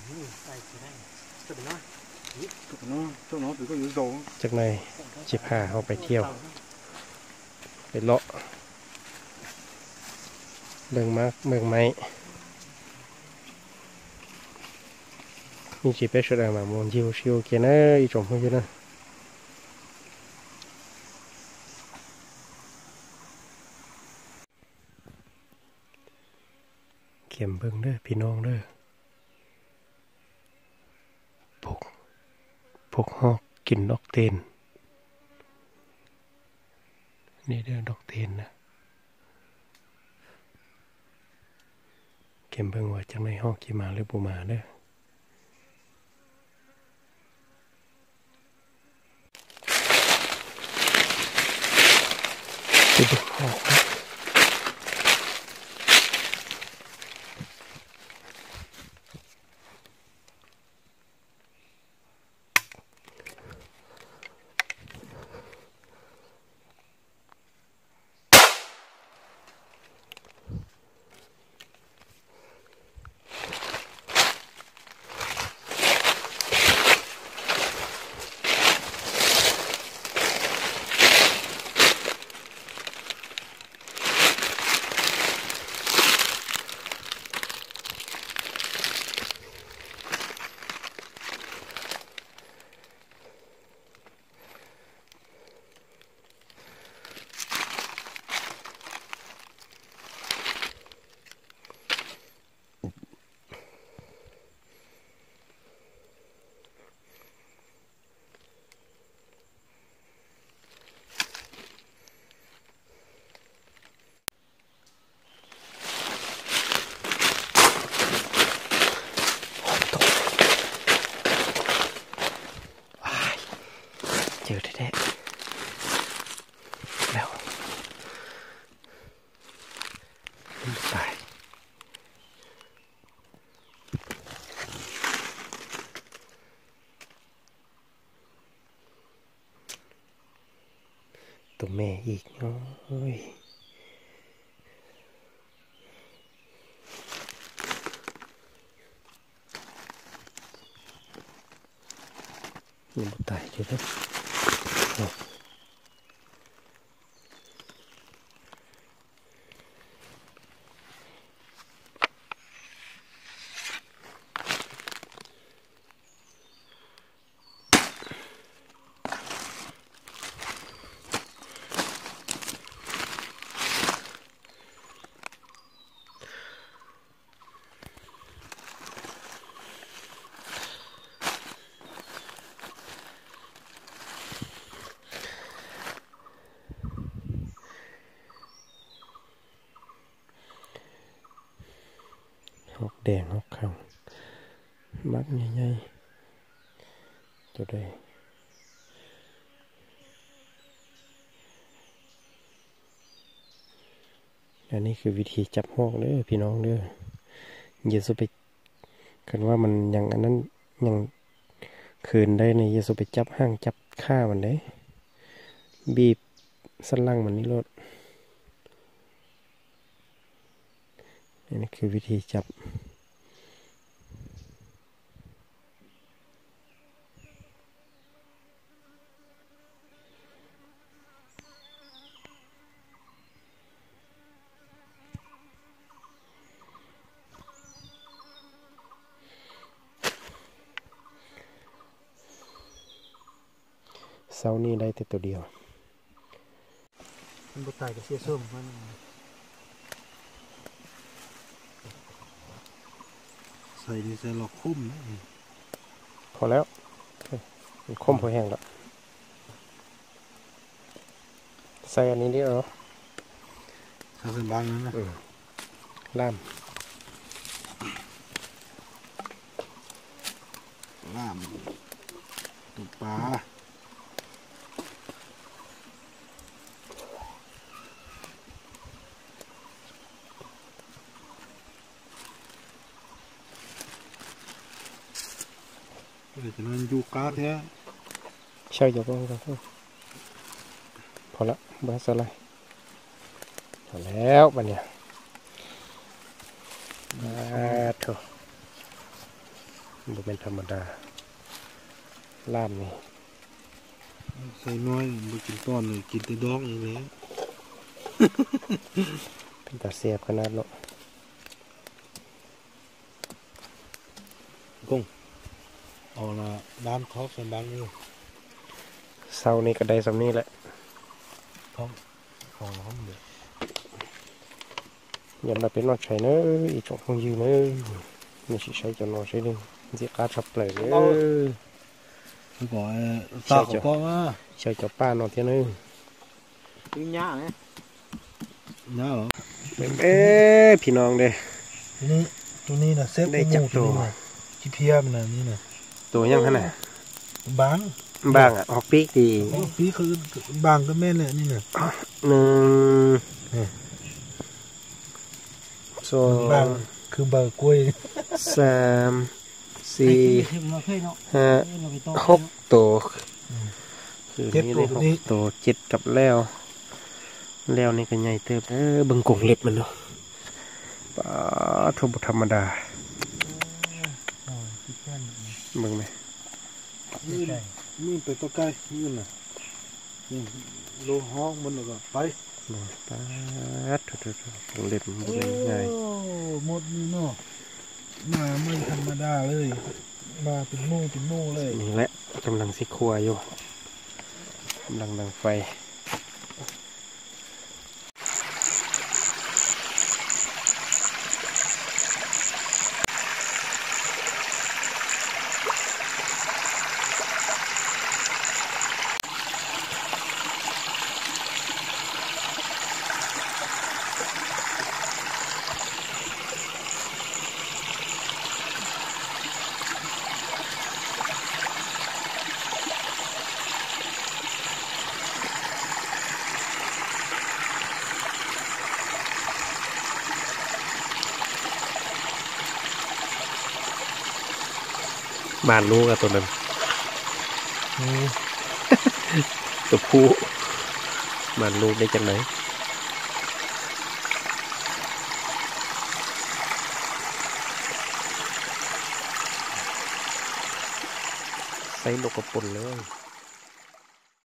ຈັກໜ່ອຍຊິພາເຮົາໄປທ່ຽວ ໄປເລາະເບິ່ງໝາກເບິ່ງໄມ້ ມີຈີເປສຊຸດອາມາ ມ່ວນຈິວຊິໂອເຄເນີ ອີ່ຈົມເຮົາຢູ່ເນີ. ເກັບເບິ່ງເດີພີ່ນ້ອງເດີ ພວກ ພວກຮອກກິນດອກເຕນ ນີ້ເດີດອກເຕນນະ ເກັບເບິ່ງວ່າຈັກໜ່ອຍຮອກຊິມາຫຼືບໍ່ມາເດີ. ໄປເບິ່ງຮອກນະ. ເຈີແທ້ໆ ແລ້ວ ຕາຍ. ຕົວແມ່ອີກ ໂອ້ຍ ຍັງບໍ່ຕາຍຢູ່ເດີ. ຮອກແດງຮອກຂາວ ໝາກໃຫຍ່ໆ ໂຕໃດ. ອັນນີ້ຄືວິທີຈັບຮອກເດີພີ່ນ້ອງເດີ ຢ່າສູ່ໄປ ຄັນວ່າມັນຍັງອັນນັ້ນ ຍັງເຂີນໄດ້ນີ້ ຢ່າສູ່ໄປຈັບຫາງຈັບຂາມັນເດ້ ບີບສັນຫຼັງມັນນີ້ໂລດ. ອັນນີ້ຄືວິທີຈັບ. ເຊົ້ານີ້ໄດ້ແຕ່ໂຕດຽວ. ມັນບໍ່ຕາຍກໍເສຍໂຊມມັນ. ໃສ່ນີ້ໃສ່ລອກຄົມນະ. ພໍແລ້ວ ມັນຄົມພໍແຮງແລ້ວ. ໃສ່ອັນນີ້ເດີເນາະ. ໃສ່ບາງນັ້ນນະ. ອືມ ລ່າມ ລ່າມ ຕຸກປາ. ເອີ ຈະນັ້ນຢູ່ກາແທ້. ໃສ່ຢາກອງກ່ອນ. ພໍລະ ບໍ່ໃສ່ຫຼາຍ. ພໍແລ້ວບາດນີ້. ອາໂທ ເ ບໍ່ແມ່ນທຳມະດາ ລາບນີ້ ໃສ່ນ້ອຍ ບໍ່ກິນຕອນເລີຍ ກິນແຕ່ດອກນີ້ແຫຼະ ເປັນຕາແຊບຂະໜາດເນາະ. ກົງ ເອົາລະ ດ້ານຄອກໃສ່ບັງເອີ ເຊົ້ານີ້ກະໄດ້ສ່ຳນີ້ແຫຼະ ຂອງ ຂອງລາວເດີ ຢ່າມາເປັນນອດໄຊເນີ ອີ່ຈົງຄົງຢືນເນີ ມີຊິໃຊ້ເຈົ້ານອນໃຊ້ເດີ ຊິກາດສັບເປີເດີ ຄືບໍ່ ເອີ ຕາຂອງພໍ່ມາ ໃຊ້ເຈົ້າປ່ານອນເທື່ອເນີ ຄືຫຍ້ານະ ຫຍ້າເຫາະ ເອີ ພີ່ນ້ອງເດີ ໂຕນີ້ ໂຕນີ້ນະ ແຊບກວ່າໝູ່ ໂຕນີ້ນະ ຂີ້ເພຍມັນນະ ນີ້ນະ ໂຕຫຍັງຫັ້ນນະ ບາງ ບາງອະ ອອກປີກຕິ ອອກປີກ ຄື ບາງກະແມ່ນແຫຼະ ນີ້ນະ ໜຶ່ງ ນີ້ ສອງ ບາງຄືໃບກ້ວຍ ສາມ ສີ່ ຫ້າ ຫົກໂຕ ຄືມີໄດ້ຫົກໂຕ ເຈັດກັບແລ້ວ ແລ້ວນີ້ກະໃຫຍ່ເຕີບເດີ ເບິ່ງກົງເລັບມັນເນາະ ປາດໂທ້ ບໍ່ທຳມະດາ ເບິ່ງແມະ ມື້ອື່ນໄປຕໍ່ໄກ່ ມື້ອື່ນນະ ໂລຮອກມັນແລ້ວກະໄປ ໂອ້ຍ ປາດໂທ້ໆໆ ກົງເລັບມັນບໍ່ແມ່ນງ່າຍ ໂອ້ ໝົດນີ້ເນາະ ມາບໍ່ທຳມະດາເລີຍ ມາເປັນໝູ່ເປັນໝູ່ເລີຍ ນີ້ແຫຼະ ກຳລັງຊິຂົ້ວຢູ່ ກຳລັງດັງໄຟ. ບານລູກອະໂຕນັ້ນ ໂຕຜູ້ ບານລູກໄດ້ຈັ່ງໃດ ໃສ່ນົກກະປົນເລີຍ.